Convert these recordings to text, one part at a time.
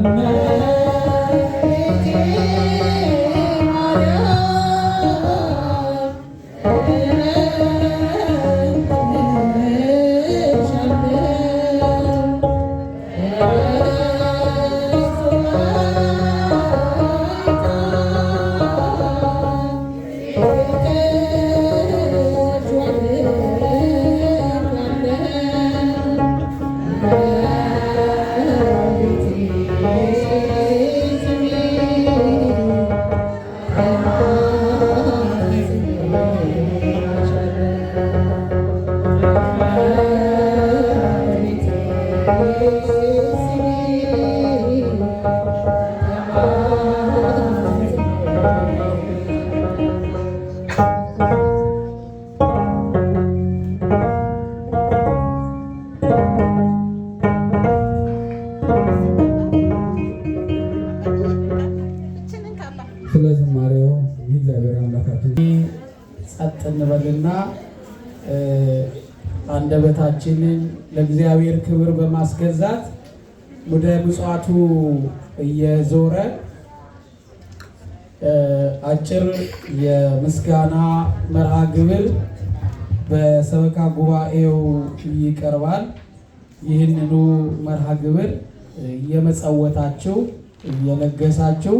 እመቤቴ ማርያም እለምንሻለሁ። ስለ ዝማሬው እግዚአብሔር አምላካችን ጸጥ እንበልና አንደበታችንን ለእግዚአብሔር ክብር በማስገዛት ወደ ምጽዋቱ እየዞረ አጭር የምስጋና መርሃ ግብር በሰበካ ጉባኤው ይቀርባል። ይህንኑ መርሃ ግብር እየመጸወታችሁ እየለገሳችሁ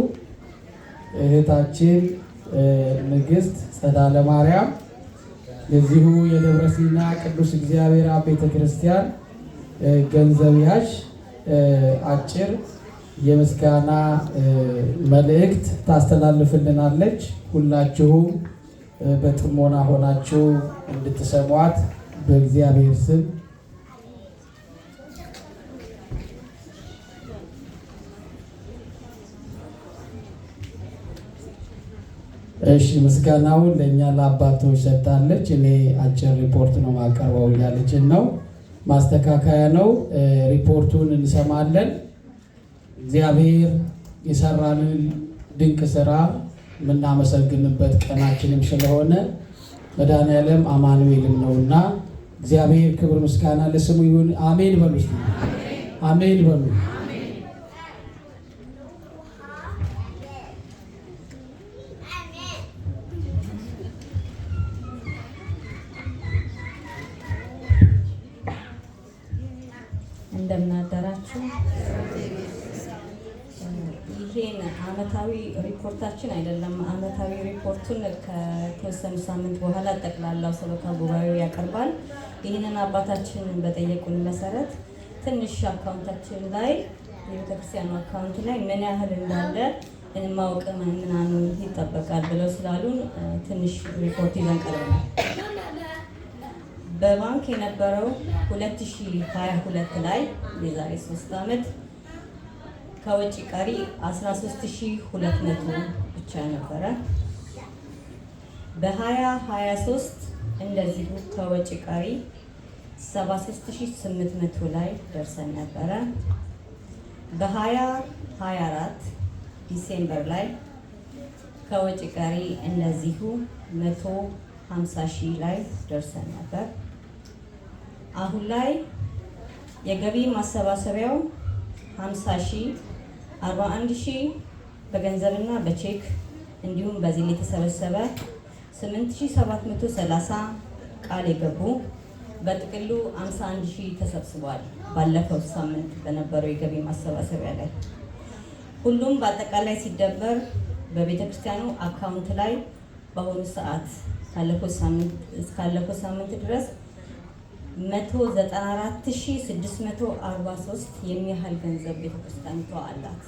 እህታችን ንግስት ጸዳለ ማርያም የዚሁ የደብረ ሲና ቅዱስ እግዚአብሔር አብ ቤተ ክርስቲያን ገንዘብ ያዥ አጭር የምስጋና መልእክት ታስተላልፍልናለች። ሁላችሁም በጥሞና ሆናችሁ እንድትሰሟት በእግዚአብሔር ስም እሺ፣ ምስጋናውን ለእኛ ለአባቶች ሰጥታለች። እኔ አጭር ሪፖርት ነው ማቀርበው እያለችን ነው። ማስተካከያ ነው። ሪፖርቱን እንሰማለን። እግዚአብሔር የሰራንን ድንቅ ስራ የምናመሰግንበት ቀናችንም ስለሆነ መድኃኔዓለም አማኑኤልም ነውና እግዚአብሔር ክብር ምስጋና ለስሙ ይሁን። አሜን በሉ እስቲ። አሜን በሉ። እንደምን አደራችሁ። ይሄን አመታዊ ሪፖርታችን አይደለም። አመታዊ ሪፖርቱን ከተወሰኑ ሳምንት በኋላ ጠቅላላው ሰበካ ጉባኤው ያቀርባል። ይህንን አባታችን በጠየቁን መሰረት ትንሽ አካውንታችን ላይ የቤተክርስቲያኑ አካውንት ላይ ምን ያህል እንዳለ ማወቅ ምናምን ይጠበቃል ብለው ስላሉን ትንሽ ሪፖርት ይዘን ቀርበናል። በባንክ የነበረው 2022 ላይ የዛሬ 3 ዓመት ከወጪ ቀሪ 13,200 ብቻ ነበረ። በ2023 እንደዚሁ ከወጪ ቀሪ 73,800 ላይ ደርሰን ነበረ። በ2024 December ላይ ከወጪ ቀሪ እንደዚሁ 150,000 ላይ ደርሰን ነበር። አሁን ላይ የገቢ ማሰባሰቢያው 50,000፣ 41,000 በገንዘብና በቼክ እንዲሁም በዚህ የተሰበሰበ 8730 ቃል የገቡ በጥቅሉ 51,000 ተሰብስቧል። ባለፈው ሳምንት በነበረው የገቢ ማሰባሰቢያ ላይ ሁሉም በአጠቃላይ ሲደመር በቤተክርስቲያኑ አካውንት ላይ በአሁኑ ሰዓት እስካለፈው ሳምንት ድረስ 194,643 የሚያህል ገንዘብ ቤተክርስቲያኒቷ አላት።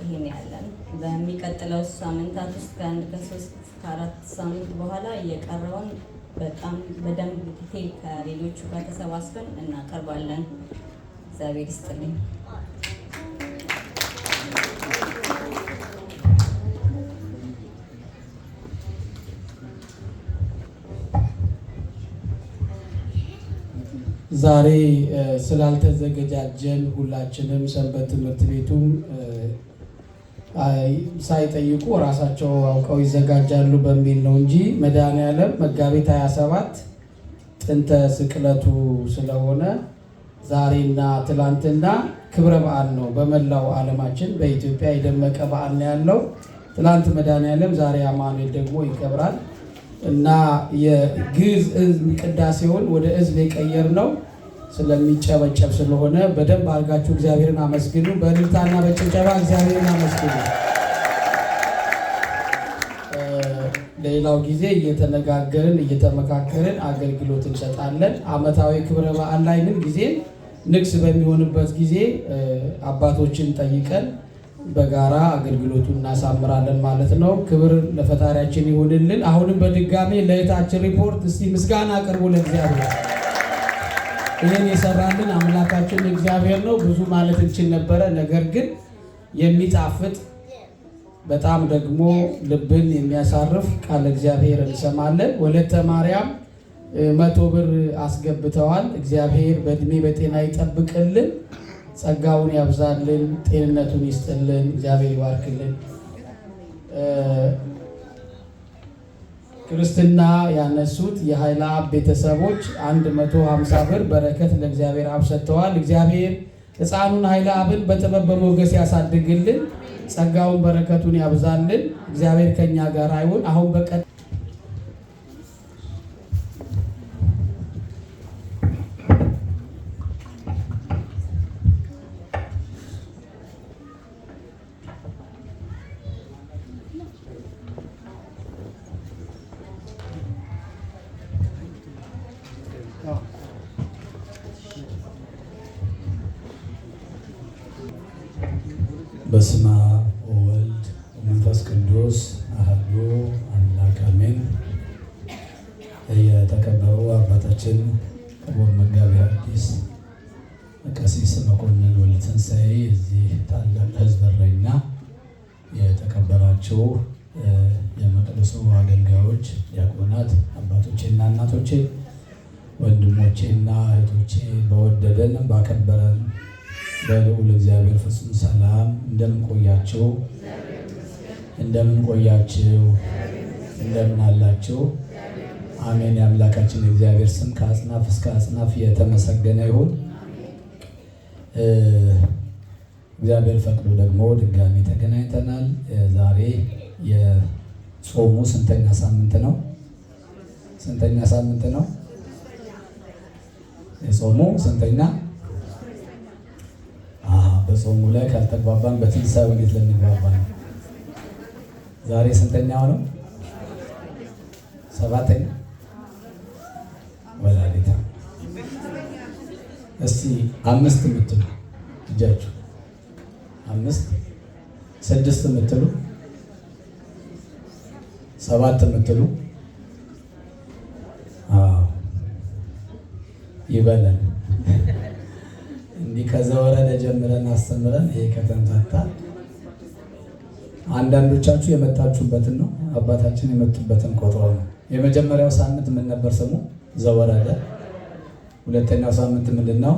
ይሄን ያለን በሚቀጥለው ሳምንታት ውስጥ ከአንድ ከሶስት ከአራት ሳምንት በኋላ የቀረውን በጣም በደንብ detail ከሌሎቹ ጋር ተሰባስበን እናቀርባለን። እግዚአብሔር ይስጥልኝ። ዛሬ ስላልተዘገጃጀን ሁላችንም ሰንበት ትምህርት ቤቱም ሳይጠይቁ ራሳቸው አውቀው ይዘጋጃሉ በሚል ነው እንጂ መድኃኔዓለም መጋቢት 27 ጥንተ ስቅለቱ ስለሆነ ዛሬና ትላንትና ክብረ በዓል ነው። በመላው ዓለማችን በኢትዮጵያ የደመቀ በዓል ነው ያለው። ትላንት መድኃኔዓለም፣ ዛሬ አማኑኤል ደግሞ ይከብራል እና የግዕዝ ቅዳሴውን ወደ እዝል የቀየር ነው ስለሚጨበጨብ ስለሆነ በደንብ አድርጋችሁ እግዚአብሔርን አመስግኑ። በእልልታና በጭብጨባ እግዚአብሔርን አመስግኑ። ሌላው ጊዜ እየተነጋገርን እየተመካከርን አገልግሎት እንሰጣለን። ዓመታዊ ክብረ በዓል ላይ ምን ጊዜ ንግስ በሚሆንበት ጊዜ አባቶችን ጠይቀን በጋራ አገልግሎቱን እናሳምራለን ማለት ነው። ክብር ለፈጣሪያችን ይሁንልን። አሁንም በድጋሜ ለእህታችን ሪፖርት እስቲ ምስጋና አቅርቡ ለእግዚአብሔር። ይህን የሰራልን አምላካችን እግዚአብሔር ነው። ብዙ ማለት እንችል ነበረ፣ ነገር ግን የሚጣፍጥ በጣም ደግሞ ልብን የሚያሳርፍ ቃለ እግዚአብሔር እንሰማለን። ወለተ ማርያም 100 ብር አስገብተዋል። እግዚአብሔር በእድሜ በጤና ይጠብቅልን፣ ጸጋውን ያብዛልን፣ ጤንነቱን ይስጥልን፣ እግዚአብሔር ይባርክልን። ክርስትና ያነሱት የኃይለ አብ ቤተሰቦች 150 ብር በረከት ለእግዚአብሔር አብ ሰጥተዋል። እግዚአብሔር ሕፃኑን ኃይለ አብን በጥበብ በሞገስ ያሳድግልን፣ ጸጋውን በረከቱን ያብዛልን። እግዚአብሔር ከኛ ጋር አይሁን። አሁን በቀጥ በስመ አብ ወወልድ ወመንፈስ ቅዱስ አሐዱ አምላክ አሜን። የተከበሩ አባታችን ክቡር መጋቤ ሐዲስ ቀሲስ መኮንን ወልደትንሳኤ የዚህ ታላቅ ሕዝብ እረኛ፣ የተከበራችሁ የመቅደሱ አገልጋዮች፣ ዲያቆናት፣ አባቶቼና እናቶቼ፣ ወንድሞቼና እህቶቼ በወደደን ባከበረን በልዑል እግዚአብሔር ፍጹም ሰላም እንደምን ቆያችሁ? እንደምን ቆያችሁ? እንደምን አላችሁ? አሜን። የአምላካችን የእግዚአብሔር ስም ከአጽናፍ እስከ አጽናፍ የተመሰገነ ይሁን። እግዚአብሔር ፈቅዶ ደግሞ ድጋሚ ተገናኝተናል። ዛሬ የጾሙ ስንተኛ ሳምንት ነው? ስንተኛ ሳምንት ነው የጾሙ? ስንተኛ? በጾሙ ላይ ካልተግባባን በትንሣኤው እንዴት ልንግባባ ነው? ዛሬ ስንተኛው ነው? ሰባተኛ። ወላዲታ እስቲ አምስት የምትሉ እጃችሁ፣ አምስት፣ ስድስት የምትሉ፣ ሰባት የምትሉ፣ አዎ ይበለን። እንዲህ ከዘወረደ ጀምረን አስተምረን ይሄ ከተምታታ፣ አንዳንዶቻችሁ የመጣችሁበትን ነው፣ አባታችን የመጡበትን ቆጥረው ነው። የመጀመሪያው ሳምንት ምን ነበር ስሙ? ዘወረደ። ሁለተኛው ሳምንት ምንድን ነው?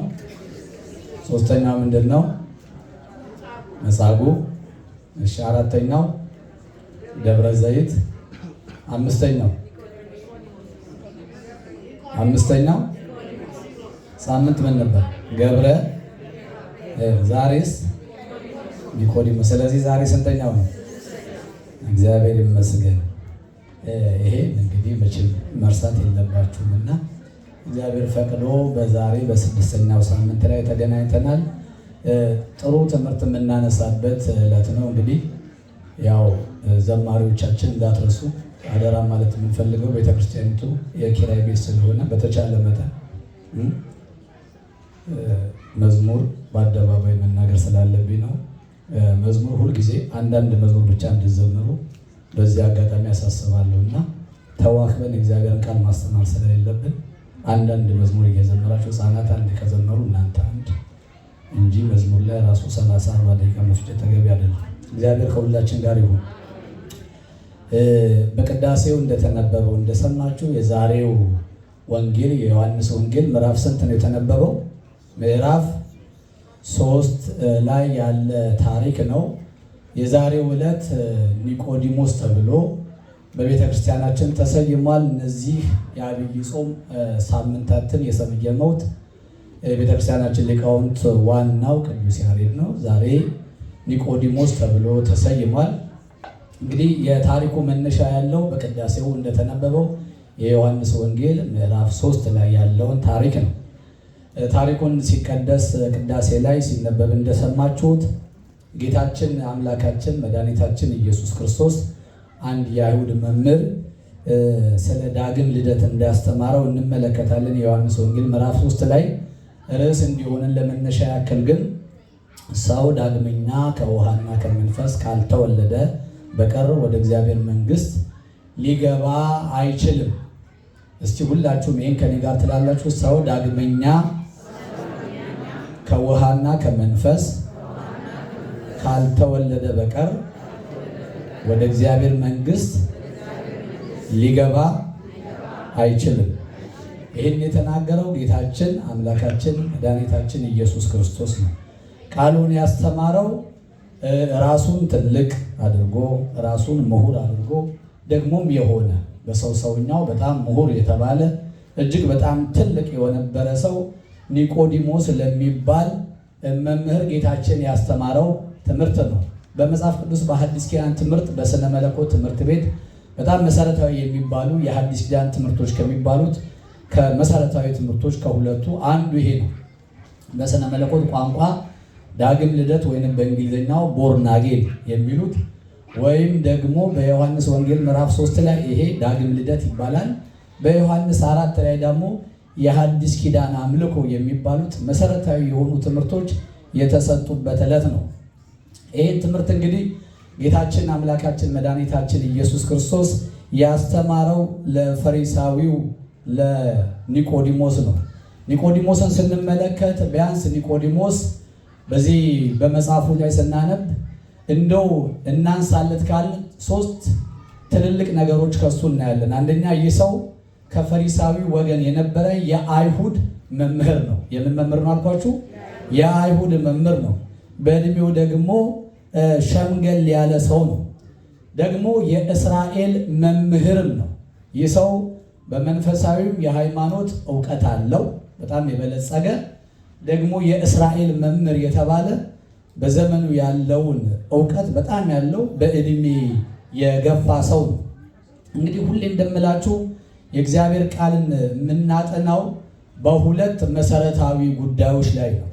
ሶስተኛው ምንድን ነው? መጻጉዕ። እሺ፣ አራተኛው ደብረ ዘይት። አምስተኛው ሳምንት ምን ነበር? ገብረ። ዛሬስ ኒቆዲሞስ። ስለዚህ ዛሬ ስንተኛው ነው? እግዚአብሔር ይመስገን። ይሄ እንግዲህ መቼም መርሳት የለባችሁም እና እግዚአብሔር ፈቅዶ በዛሬ በስድስተኛው ሳምንት ላይ ተገናኝተናል። ጥሩ ትምህርት የምናነሳበት ዕለት ነው። እንግዲህ ያው ዘማሪዎቻችን እንዳትረሱ አደራ ማለት የምንፈልገው ቤተክርስቲያኒቱ የኪራይ ቤት ስለሆነ በተቻለ መጠን መዝሙር በአደባባይ መናገር ስላለብኝ ነው። መዝሙር ሁልጊዜ አንዳንድ መዝሙር ብቻ እንድዘምሩ በዚህ አጋጣሚ ያሳስባለሁ እና ተዋክበን የእግዚአብሔርን ቃል ማስተማር ስለሌለብን አንዳንድ መዝሙር እየዘመራችሁ፣ ሕፃናት አንድ ከዘመሩ እናንተ አንድ እንጂ መዝሙር ላይ ራሱ 30 40 ደቂቃ መፍጀት ተገቢ አይደለም። እግዚአብሔር ከሁላችን ጋር ይሁን። በቅዳሴው እንደተነበበው እንደሰማችሁ የዛሬው ወንጌል የዮሐንስ ወንጌል ምዕራፍ ስንት ነው የተነበበው? ምዕራፍ 3 ላይ ያለ ታሪክ ነው። የዛሬው ዕለት ኒቆዲሞስ ተብሎ በቤተ ክርስቲያናችን ተሰይሟል። እነዚህ የአብይ ጾም ሳምንታትን የሰየመውት የቤተክርስቲያናችን ሊቃውንት ዋናው ቅዱስ ያሬድ ነው። ዛሬ ኒቆዲሞስ ተብሎ ተሰይሟል። እንግዲህ የታሪኩ መነሻ ያለው በቅዳሴው እንደተነበበው የዮሐንስ ወንጌል ምዕራፍ 3 ላይ ያለውን ታሪክ ነው። ታሪኩን ሲቀደስ ቅዳሴ ላይ ሲነበብ እንደሰማችሁት ጌታችን አምላካችን መድኃኒታችን ኢየሱስ ክርስቶስ አንድ የአይሁድ መምህር ስለ ዳግም ልደት እንዳስተማረው እንመለከታለን። የዮሐንስ ወንጌል ምዕራፍ 3 ላይ ርዕስ እንዲሆንን ለመነሻ ያክል ግን ሰው ዳግመኛ ከውሃና ከመንፈስ ካልተወለደ በቀር ወደ እግዚአብሔር መንግሥት ሊገባ አይችልም። እስቲ ሁላችሁም ይህን ከኔ ጋር ትላላችሁ። ሰው ዳግመኛ ከውሃና ከመንፈስ ካልተወለደ በቀር ወደ እግዚአብሔር መንግሥት ሊገባ አይችልም። ይህን የተናገረው ጌታችን አምላካችን መድኃኒታችን ኢየሱስ ክርስቶስ ነው። ቃሉን ያስተማረው ራሱን ትልቅ አድርጎ ራሱን ምሁር አድርጎ ደግሞም የሆነ በሰው ሰውኛው በጣም ምሁር የተባለ እጅግ በጣም ትልቅ የነበረ ሰው ኒቆዲሞስ ለሚባል መምህር ጌታችን ያስተማረው ትምህርት ነው። በመጽሐፍ ቅዱስ በሐዲስ ኪዳን ትምህርት በስነ መለኮት ትምህርት ቤት በጣም መሰረታዊ የሚባሉ የሐዲስ ኪዳን ትምህርቶች ከሚባሉት ከመሰረታዊ ትምህርቶች ከሁለቱ አንዱ ይሄ ነው። በስነ መለኮት ቋንቋ ዳግም ልደት ወይንም በእንግሊዝኛው born again የሚሉት ወይም ደግሞ በዮሐንስ ወንጌል ምዕራፍ 3 ላይ ይሄ ዳግም ልደት ይባላል። በዮሐንስ 4 ላይ ደግሞ የሐዲስ ኪዳን አምልኮ የሚባሉት መሰረታዊ የሆኑ ትምህርቶች የተሰጡበት ዕለት ነው። ይህን ትምህርት እንግዲህ ጌታችን አምላካችን መድኃኒታችን ኢየሱስ ክርስቶስ ያስተማረው ለፈሪሳዊው ለኒቆዲሞስ ነው። ኒቆዲሞስን ስንመለከት ቢያንስ ኒቆዲሞስ በዚህ በመጽሐፉ ላይ ስናነብ እንደው እናንሳለት ካልን ሶስት ትልልቅ ነገሮች ከሱ እናያለን። አንደኛ ይህ ሰው ከፈሪሳዊ ወገን የነበረ የአይሁድ መምህር ነው። የምን መምህር ነው አልኳችሁ? የአይሁድ መምህር ነው። በእድሜው ደግሞ ሸምገል ያለ ሰው ነው። ደግሞ የእስራኤል መምህርም ነው። ይህ ሰው በመንፈሳዊም የሃይማኖት እውቀት አለው፣ በጣም የበለጸገ ደግሞ የእስራኤል መምህር የተባለ በዘመኑ ያለውን እውቀት በጣም ያለው በእድሜ የገፋ ሰው ነው። እንግዲህ ሁሌ እንደምላችሁ የእግዚአብሔር ቃልን የምናጠናው በሁለት መሰረታዊ ጉዳዮች ላይ ነው።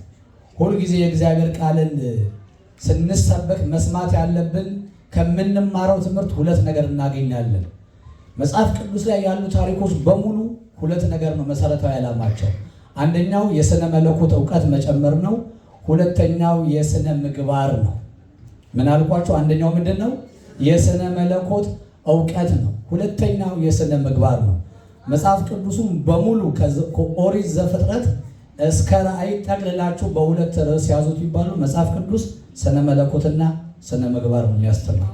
ሁልጊዜ የእግዚአብሔር ቃልን ስንሰበክ መስማት ያለብን ከምንማረው ትምህርት ሁለት ነገር እናገኛለን። መጽሐፍ ቅዱስ ላይ ያሉ ታሪኮች በሙሉ ሁለት ነገር ነው መሰረታዊ ዓላማቸው። አንደኛው የስነ መለኮት እውቀት መጨመር ነው። ሁለተኛው የስነ ምግባር ነው። ምን አልኳቸው? አንደኛው ምንድን ነው? የስነ መለኮት እውቀት ነው። ሁለተኛው የስነ ምግባር ነው። መጽሐፍ ቅዱሱም በሙሉ ከኦሪት ዘፍጥረት እስከ ራእይ ጠቅልላችሁ በሁለት ርዕስ ያዙት ይባሉ መጽሐፍ ቅዱስ ስነ መለኮትና ስነ ምግባር ነው የሚያስተምረው።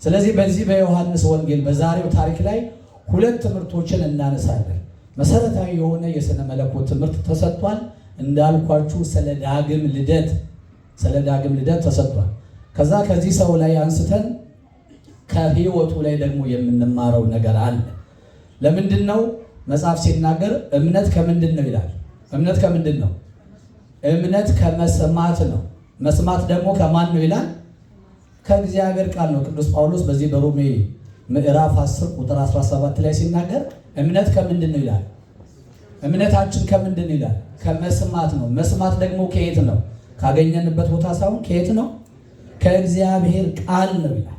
ስለዚህ በዚህ በዮሐንስ ወንጌል በዛሬው ታሪክ ላይ ሁለት ትምህርቶችን እናነሳለን። መሰረታዊ የሆነ የስነ መለኮት ትምህርት ተሰጥቷል። እንዳልኳችሁ ስለ ዳግም ልደት ተሰጥቷል። ከዛ ከዚህ ሰው ላይ አንስተን ከህይወቱ ላይ ደግሞ የምንማረው ነገር አለ። ለምንድን ነው መጽሐፍ ሲናገር እምነት ከምንድን ነው ይላል? እምነት ከምንድን ነው? እምነት ከመስማት ነው። መስማት ደግሞ ከማን ነው ይላል? ከእግዚአብሔር ቃል ነው። ቅዱስ ጳውሎስ በዚህ በሮሜ ምዕራፍ 10 ቁጥር 17 ላይ ሲናገር እምነት ከምንድን ነው ይላል? እምነታችን ከምንድን ነው ይላል? ከመስማት ነው። መስማት ደግሞ ከየት ነው? ካገኘንበት ቦታ ሳይሆን ከየት ነው? ከእግዚአብሔር ቃል ነው ይላል።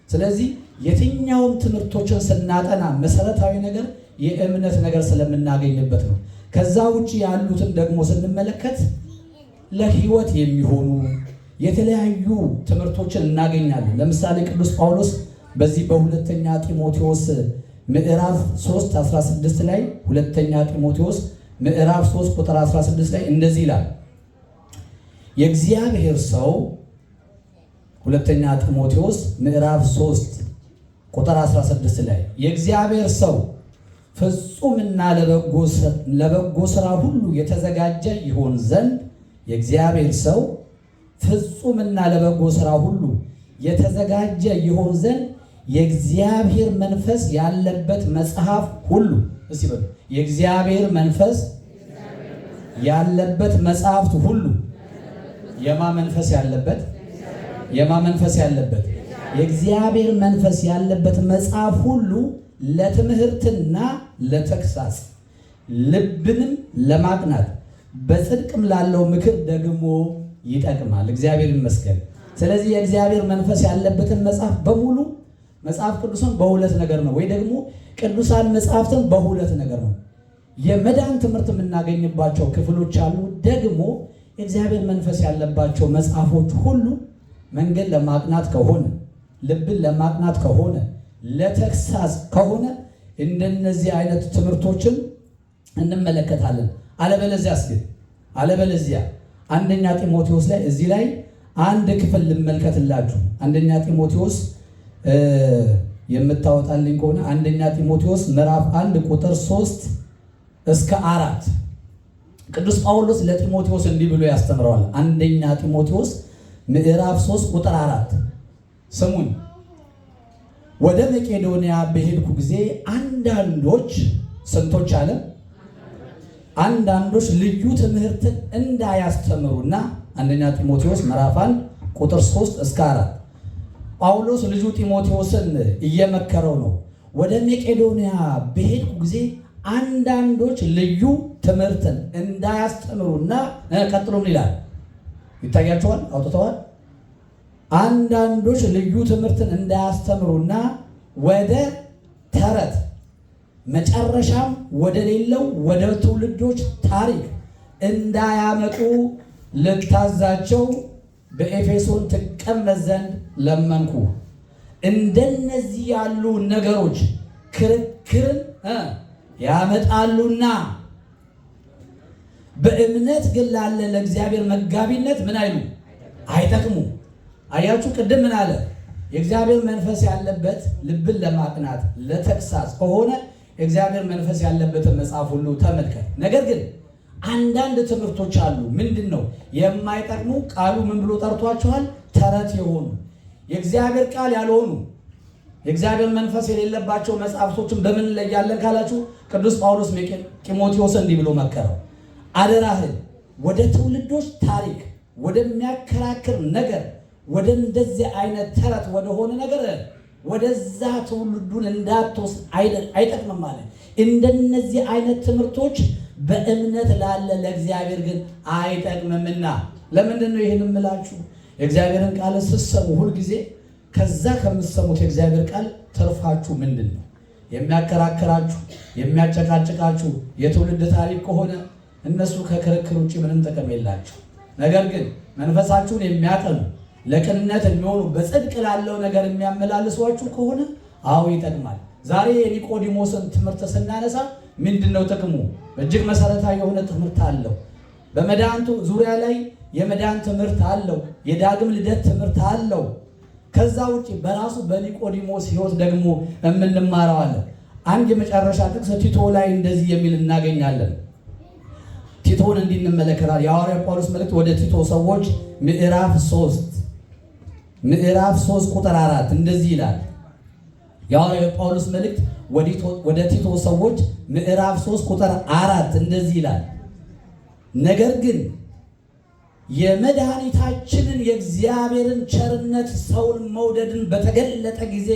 ስለዚህ የትኛውም ትምህርቶችን ስናጠና መሰረታዊ ነገር የእምነት ነገር ስለምናገኝበት ነው። ከዛ ውጪ ያሉትን ደግሞ ስንመለከት ለህይወት የሚሆኑ የተለያዩ ትምህርቶችን እናገኛለን። ለምሳሌ ቅዱስ ጳውሎስ በዚህ በሁለተኛ ጢሞቴዎስ ምዕራፍ 3 16 ላይ ሁለተኛ ጢሞቴዎስ ምዕራፍ 3 ቁጥር 16 ላይ እንደዚህ ይላል። የእግዚአብሔር ሰው ሁለተኛ ጢሞቴዎስ ምዕራፍ 3 ቁጥር 16 ላይ የእግዚአብሔር ሰው ፍጹምና ለበጎ ሥራ ሁሉ የተዘጋጀ ይሆን ዘንድ የእግዚአብሔር ሰው ፍጹምና ለበጎ ሥራ ሁሉ የተዘጋጀ ይሆን ዘንድ የእግዚአብሔር መንፈስ ያለበት መጽሐፍ ሁሉ እስቲ በሉ የእግዚአብሔር መንፈስ ያለበት መጽሐፍት ሁሉ የማ መንፈስ ያለበት? የማ መንፈስ ያለበት? የእግዚአብሔር መንፈስ ያለበት መጽሐፍ ሁሉ ለትምህርትና ለተግሳጽ ልብንም ለማቅናት በጽድቅም ላለው ምክር ደግሞ ይጠቅማል። እግዚአብሔር ይመስገን። ስለዚህ የእግዚአብሔር መንፈስ ያለበትን መጽሐፍ በሙሉ መጽሐፍ ቅዱስን በሁለት ነገር ነው፣ ወይ ደግሞ ቅዱሳን መጽሐፍትን በሁለት ነገር ነው። የመዳን ትምህርት የምናገኝባቸው ክፍሎች አሉ። ደግሞ የእግዚአብሔር መንፈስ ያለባቸው መጽሐፎች ሁሉ መንገድ ለማቅናት ከሆነ፣ ልብን ለማቅናት ከሆነ፣ ለተግሳጽ ከሆነ እንደነዚህ አይነት ትምህርቶችን እንመለከታለን። አለበለዚያስ ግን አለበለዚያ አንደኛ ጢሞቴዎስ ላይ እዚህ ላይ አንድ ክፍል ልመልከትላችሁ። አንደኛ ጢሞቴዎስ የምታወጣልኝ ከሆነ አንደኛ ጢሞቴዎስ ምዕራፍ 1 ቁጥር 3 እስከ 4 ቅዱስ ጳውሎስ ለጢሞቴዎስ እንዲህ ብሎ ያስተምረዋል። አንደኛ ጢሞቴዎስ ምዕራፍ 3 ቁጥር 4 ስሙኝ። ወደ መቄዶንያ በሄድኩ ጊዜ አንዳንዶች ስንቶች አለ? አንዳንዶች ልዩ ትምህርትን እንዳያስተምሩና አንደኛ ጢሞቴዎስ ምዕራፍ 1 ቁጥር 3 እስከ 4 ጳውሎስ ልጁ ጢሞቴዎስን እየመከረው ነው። ወደ መቄዶንያ በሄድኩ ጊዜ አንዳንዶች ልዩ ትምህርትን እንዳያስተምሩና ቀጥሎ ምን ይላል? ይታያቸዋል? አውጥተዋል። አንዳንዶች ልዩ ትምህርትን እንዳያስተምሩና ወደ ተረት መጨረሻም ወደ ሌለው ወደ ትውልዶች ታሪክ እንዳያመጡ ልታዛቸው በኤፌሶን ትቀመጥ ዘንድ ለመንኩ። እንደነዚህ ያሉ ነገሮች ክርክርን ያመጣሉና በእምነት ግን ላለ ለእግዚአብሔር መጋቢነት ምን አይሉ አይጠቅሙ። አያችሁ፣ ቅድም ምን አለ? የእግዚአብሔር መንፈስ ያለበት ልብን ለማቅናት ለተግሳጽ ከሆነ የእግዚአብሔር መንፈስ ያለበትን መጽሐፍ ሁሉ ተመልከት። ነገር ግን አንዳንድ ትምህርቶች አሉ። ምንድን ነው የማይጠቅሙ? ቃሉ ምን ብሎ ጠርቷቸዋል? ተረት የሆኑ የእግዚአብሔር ቃል ያልሆኑ የእግዚአብሔር መንፈስ የሌለባቸው መጽሐፍቶችን በምን እንለያለን ካላችሁ ቅዱስ ጳውሎስ ጢሞቴዎስ እንዲህ ብሎ መከረው። አደራህን ወደ ትውልዶች ታሪክ ወደሚያከራክር ነገር ወደ እንደዚህ አይነት ተረት ወደሆነ ነገር ወደዛ ትውልዱን እንዳትወስድ አይጠቅምም አለ። እንደነዚህ አይነት ትምህርቶች በእምነት ላለ ለእግዚአብሔር ግን አይጠቅምምና። ለምንድን ነው ይህን የምላችሁ? የእግዚአብሔርን ቃል ስትሰሙ ሁልጊዜ ከዛ ከምትሰሙት የእግዚአብሔር ቃል ትርፋችሁ ምንድን ነው? የሚያከራክራችሁ የሚያጨቃጭቃችሁ የትውልድ ታሪክ ከሆነ እነሱ ከክርክር ውጭ ምንም ጥቅም የላቸው። ነገር ግን መንፈሳችሁን የሚያጠኑ ለቅንነት የሚሆኑ በጽድቅ ላለው ነገር የሚያመላልሷችሁ ከሆነ አዎ ይጠቅማል። ዛሬ የኒቆዲሞስን ትምህርት ስናነሳ ምንድን ነው ጥቅሙ? እጅግ መሰረታዊ የሆነ ትምህርት አለው። በመድኃኒቱ ዙሪያ ላይ የመዳን ትምህርት አለው። የዳግም ልደት ትምህርት አለው። ከዛ ውጪ በራሱ በኒቆዲሞስ ሕይወት ደግሞ የምንማረው አለ። አንድ የመጨረሻ ጥቅስ ቲቶ ላይ እንደዚህ የሚል እናገኛለን። ቲቶን እንዲንመለከታል የሐዋርያው ጳውሎስ መልእክት ወደ ቲቶ ሰዎች ምዕራፍ 3 ምዕራፍ 3 ቁጥር 4 እንደዚህ ይላል። የሐዋርያው ጳውሎስ መልእክት ወደ ቲቶ ሰዎች ምዕራፍ 3 ቁጥር 4 እንደዚህ ይላል። ነገር ግን የመድኃኒታችንን የእግዚአብሔርን ቸርነት ሰውን መውደድን በተገለጠ ጊዜ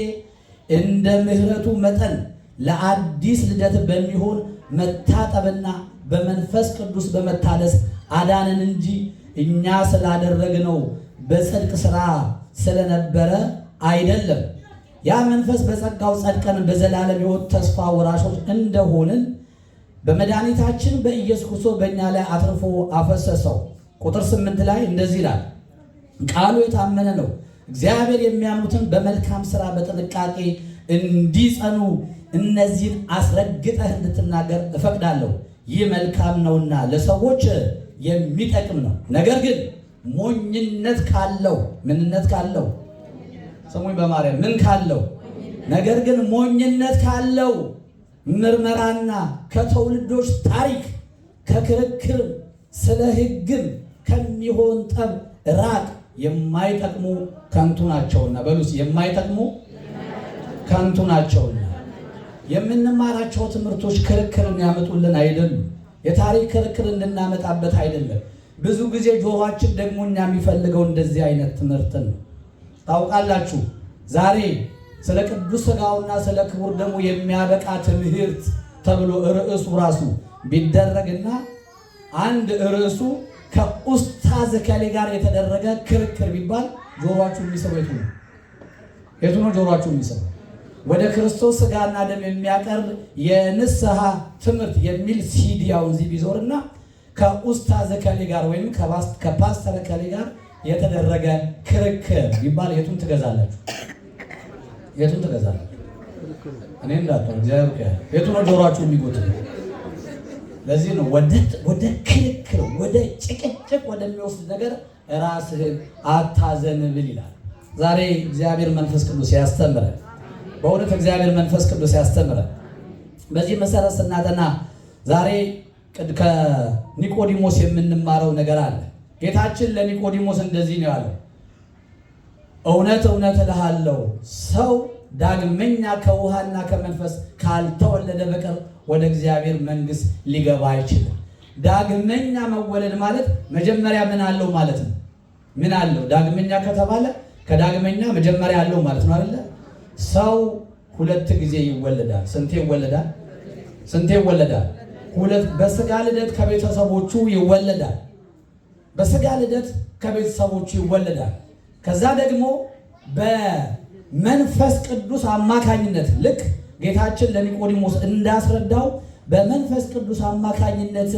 እንደ ምሕረቱ መጠን ለአዲስ ልደት በሚሆን መታጠብና በመንፈስ ቅዱስ በመታደስ አዳነን እንጂ እኛ ስላደረግነው በጽድቅ ሥራ ስለነበረ አይደለም። ያ መንፈስ በጸጋው ጸድቀን በዘላለም ሕይወት ተስፋ ወራሾች እንደሆንን በመድኃኒታችን በኢየሱስ ክርስቶስ በእኛ ላይ አትርፎ አፈሰሰው። ቁጥር 8 ላይ እንደዚህ ይላል፣ ቃሉ የታመነ ነው፣ እግዚአብሔር የሚያምኑትን በመልካም ሥራ በጥንቃቄ እንዲጸኑ እነዚህን አስረግጠህ እንድትናገር እፈቅዳለሁ። ይህ መልካም ነውና ለሰዎች የሚጠቅም ነው። ነገር ግን ሞኝነት ካለው ምንነት ካለው ስሙኝ በማርያም ምን ካለው ነገር ግን ሞኝነት ካለው ምርመራና ከትውልዶች ታሪክ ከክርክርም ስለ ሕግም ከሚሆን ጠብ ራቅ፣ የማይጠቅሙ ከንቱ ናቸውና። በሉስ የማይጠቅሙ ከንቱ ናቸውና። የምንማራቸው ትምህርቶች ክርክርን ያመጡልን አይደሉም። የታሪክ ክርክር እንድናመጣበት አይደለም። ብዙ ጊዜ ጆሮአችን ደግሞ እኛ የሚፈልገው እንደዚህ አይነት ትምህርትን ነው። ታውቃላችሁ፣ ዛሬ ስለ ቅዱስ ሥጋውና ስለ ክቡር ደሙ የሚያበቃ ትምህርት ተብሎ ርዕሱ ራሱ ቢደረግና አንድ ርዕሱ ከኡስታዝ ከሌ ጋር የተደረገ ክርክር ቢባል ጆሮአችሁ የሚስበው የቱ ነው? የቱ ነው ጆሮአችሁ የሚስበው? ወደ ክርስቶስ ሥጋና ደም የሚያቀርብ የንስሐ ትምህርት የሚል ሲዲ አሁን እዚህ ቢዞርና ከኡስታዝ ከሌ ጋር ወይም ከፓስተር ከሌ ጋር የተደረገ ክርክር ቢባል የቱን ትገዛላችሁ? የቱን ትገዛላችሁ? እኔ እንዳትሆን እግዚአብሔር ያለ የቱ ነው ጆሮአችሁ የሚጎትተው? ለዚህ ነው ወደ ክርክር ወደ ጭቅጭቅ ወደሚወስድ ነገር ራስህን አታዘንብል ይላል። ዛሬ እግዚአብሔር መንፈስ ቅዱስ ያስተምረን። በእውነት እግዚአብሔር መንፈስ ቅዱስ ያስተምረን። በዚህ መሰረት ስናጠና ዛሬ ከኒቆዲሞስ የምንማረው ነገር አለ። ጌታችን ለኒቆዲሞስ እንደዚህ ነው ያለው፣ እውነት እውነት እልሃለሁ ሰው ዳግመኛ ከውሃና ከመንፈስ ካልተወለደ በቀር ወደ እግዚአብሔር መንግሥት ሊገባ አይችልም። ዳግመኛ መወለድ ማለት መጀመሪያ ምን አለው ማለት ነው? ምን አለው? ዳግመኛ ከተባለ ከዳግመኛ መጀመሪያ አለው ማለት ነው አይደለ? ሰው ሁለት ጊዜ ይወለዳል። ስንቴ ይወለዳል? ስንቴ ይወለዳል? ሁለት። በስጋ ልደት ከቤተሰቦቹ ይወለዳል። በስጋ ልደት ከቤተሰቦቹ ይወለዳል። ከዛ ደግሞ በመንፈስ ቅዱስ አማካኝነት ልክ ጌታችን ለኒቆዲሞስ እንዳስረዳው በመንፈስ ቅዱስ አማካኝነት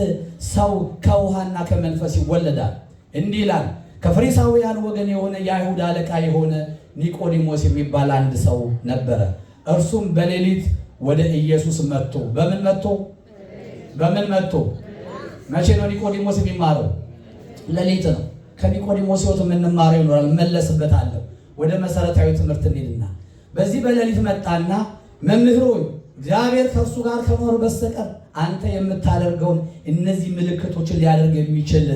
ሰው ከውሃና ከመንፈስ ይወለዳል። እንዲህ ይላል፣ ከፈሪሳውያን ወገን የሆነ የአይሁድ አለቃ የሆነ ኒቆዲሞስ የሚባል አንድ ሰው ነበረ። እርሱም በሌሊት ወደ ኢየሱስ መጥቶ፣ በምን መጥቶ? በምን መጥቶ? መቼ ነው ኒቆዲሞስ የሚማረው? ሌሊት ነው። ከኒቆዲሞስ ሕይወት የምንማረው ይኖራል፣ መለስበታለሁ። ወደ መሰረታዊ ትምህርት እንሂድና በዚህ በሌሊት መጣና መምህር ሆይ እግዚአብሔር ከእርሱ ጋር ከመኖር በስተቀር አንተ የምታደርገውን እነዚህ ምልክቶችን ሊያደርግ የሚችል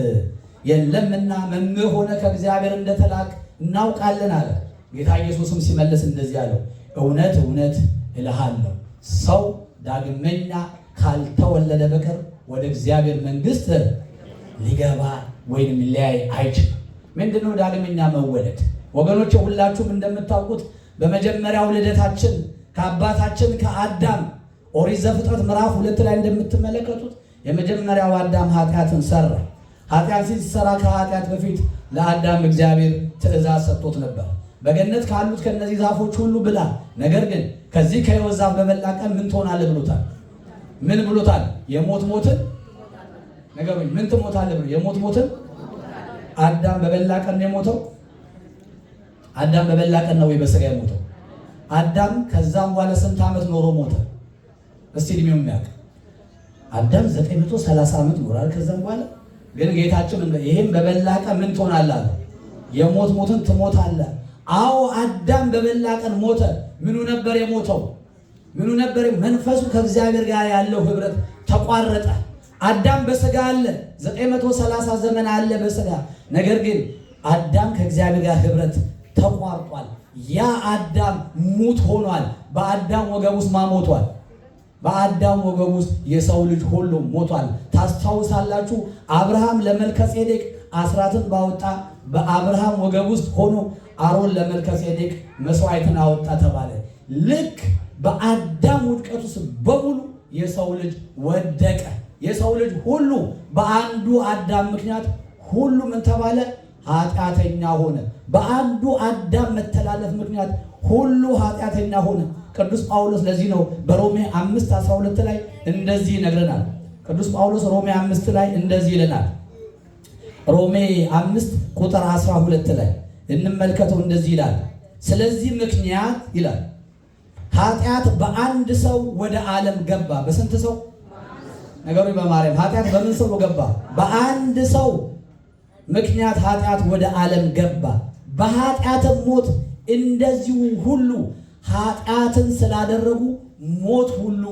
የለምና መምህር ሆነ ከእግዚአብሔር እንደተላክ እናውቃለን አለ። ጌታ ኢየሱስም ሲመልስ እንደዚህ አለው፣ እውነት እውነት እልሃለሁ ሰው ዳግመኛ ካልተወለደ በቀር ወደ እግዚአብሔር መንግሥት ሊገባ ወይንም ሊያይ አይችልም። ምንድነው ዳግመኛ መወለድ? ወገኖች ሁላችሁም እንደምታውቁት በመጀመሪያው ልደታችን ከአባታችን ከአዳም ኦሪት ዘፍጥረት ምዕራፍ 2 ላይ እንደምትመለከቱት የመጀመሪያው አዳም ኃጢአትን ሰራ። ኃጢአት ሲሰራ ከኃጢአት በፊት ለአዳም እግዚአብሔር ትእዛዝ ሰጥቶት ነበር። በገነት ካሉት ከነዚህ ዛፎች ሁሉ ብላ፣ ነገር ግን ከዚህ ከሕይወት ዛፍ በበላ ቀን ምን ትሆናለህ ብሎታል። ምን ብሎታል? የሞት ሞትን ነገሩኝ። ምን ትሞታለህ ብሎ የሞት ሞትን አዳም በበላ ቀን ነው የሞተው? አዳም በበላ ቀን ነው ወይ በስጋ የሞተው? አዳም ከዛም በኋላ ስንት ዓመት ኖሮ ሞተ? እስቲ እድሜው የሚያውቅ አዳም 930 ዓመት ኖሯል። ከዛም በኋላ ግን ጌታችን ይሄን በበላ ቀን ምን ትሆናለህ አለ። የሞት ሞትን ትሞታለህ። አዎ አዳም በበላ ቀን ሞተ። ምኑ ነበር የሞተው? ምኑ ነበር? መንፈሱ ከእግዚአብሔር ጋር ያለው ህብረት ተቋረጠ። አዳም በስጋ አለ፣ 930 ዘመን አለ በስጋ። ነገር ግን አዳም ከእግዚአብሔር ጋር ህብረት ተቋርጧል። ያ አዳም ሙት ሆኗል። በአዳም ወገብ ውስጥ ማሞቷል። በአዳም ወገብ ውስጥ የሰው ልጅ ሁሉ ሞቷል። ታስታውሳላችሁ፣ አብርሃም ለመልከጼዴቅ አስራትን ባወጣ በአብርሃም ወገብ ውስጥ ሆኖ አሮን ለመልከጼዴቅ መስዋዕትን አወጣ ተባለ። ልክ በአዳም ውድቀት ውስጥ በሙሉ የሰው ልጅ ወደቀ። የሰው ልጅ ሁሉ በአንዱ አዳም ምክንያት ሁሉ ምን ተባለ? ኃጢአተኛ ሆነ። በአንዱ አዳም መተላለፍ ምክንያት ሁሉ ኃጢአተኛ ሆነ። ቅዱስ ጳውሎስ ለዚህ ነው በሮሜ 5:12 ላይ እንደዚህ ይነግረናል። ቅዱስ ጳውሎስ ሮሜ 5 ላይ እንደዚህ ይለናል። ሮሜ 5 ቁጥር 12 ላይ እንመልከተው። እንደዚህ ይላል፣ ስለዚህ ምክንያት ይላል ኃጢአት በአንድ ሰው ወደ ዓለም ገባ። በስንት ሰው ነገሩ? በማርያም። ኃጢአት በምን ሰው ገባ? በአንድ ሰው ምክንያት ኃጢአት ወደ ዓለም ገባ። በኃጢአትም ሞት፣ እንደዚሁ ሁሉ ኃጢአትን ስላደረጉ ሞት ሁሉ